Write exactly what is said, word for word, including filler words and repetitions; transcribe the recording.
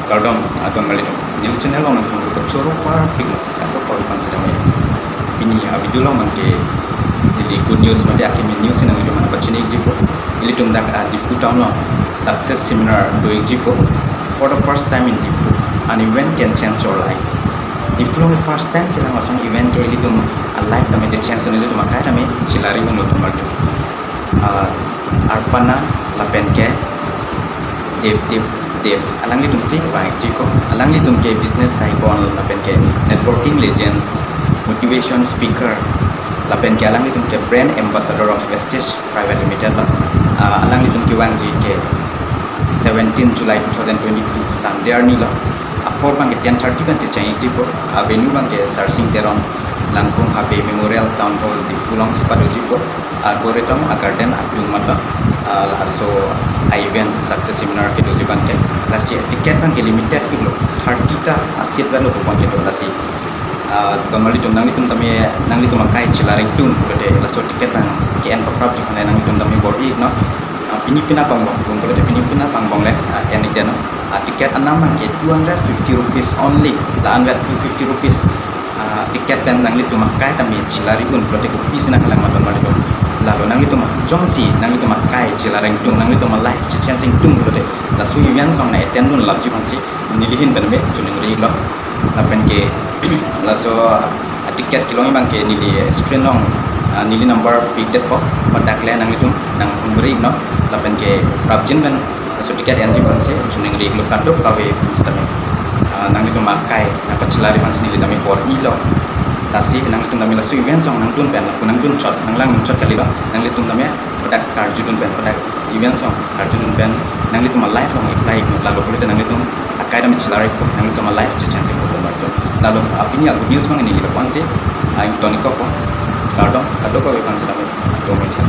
Kardom, adon malitum. Neli channel along nangtum choro parpik lo, kadokave aphan sitame. Pini a-video along nangke neli good news mate akimi news si nanglitum aphan pachini ikjipo. Ilitum dak a Diphu town along success seminar do ikjipo. For the first time in Diphu, an event can change your life. Diphu along first time si lang lason event ke ilitum a life tame je change, ilitum akai tame chelari un lo, adon malitum. Ah, Arpana lapen ke Dev, Dev, Dev, alanglitum si vang ikjipo. Alanglitum ke business tycoon lapen ke networking legends, motivation speaker, lapen ke alanglitum ke brand ambassador of Vestige Private Limited lo. Ah, alanglitum kevangji ke seventeen July two thousand twenty-two Sunday arni lo. Apor abang ke ten thirty pensi cheng ikjipo. A venue abang ke Sarsing Teron Langkung Habe Memorial Town Hall Diphu alongsi padunjipo. Arboretum a garden atum matlo, ah, laso a event success seminar kedoji abang ke. Lasi ticket abang ke limited pik lo, thirty ta a seat avelo pu abang ke do. Lasi, ah, adon malitum, nanglitum tame, nanglitum akai chelari ingtung pulote laso ticket abang ke-en paprapji aphan nanglitum tame bor-i iknon. Ah, pini penap angbong, kum pulote pini penap angbong le, ah, en ikdet non. Ah, ticket anam abang ke two hundred fifty rupees only. La-an vet two fifty rupees. Ah, ticket pen nanglitum akai tame chelari un pulote kopisi nanglang, adon malitum. Lalo nanglitum jongsi nanglitum akai chelari ingtung, nanglitum a life che-change ingtung pulote laso event along nang-attend dun lapji aphansi neli ahin pen me choningri iklo. Lapen ke laso a ticket kelong abang ke neli screen along, ah, neli number pidetpo, hadak le nanglitum nang hungri iknon. Lapen ke prapjin pen laso ticket enji aphansi choningri iklo, kadokave aphan sitame. Ah, nanglitum akai nangpachelari aphansi neli tame bor-ilo. Lasi nanglitum tame laso event along nangdun pen, lapu nangdun chot, nanglang chot kalilo, nanglitum tame hadak karjudun pen, hadak event along karjudun pen nanglitum a life along apply iknon. Lalo pulote nanglitum akai tame chelari ikpo, nanglitum a life che-change ikpo, adon malitum. Lalo, ah, pini a good news abang neli lapu-ansi, ah, ington ikpo. Kardom, kadokave aphan sitame, adon malitum.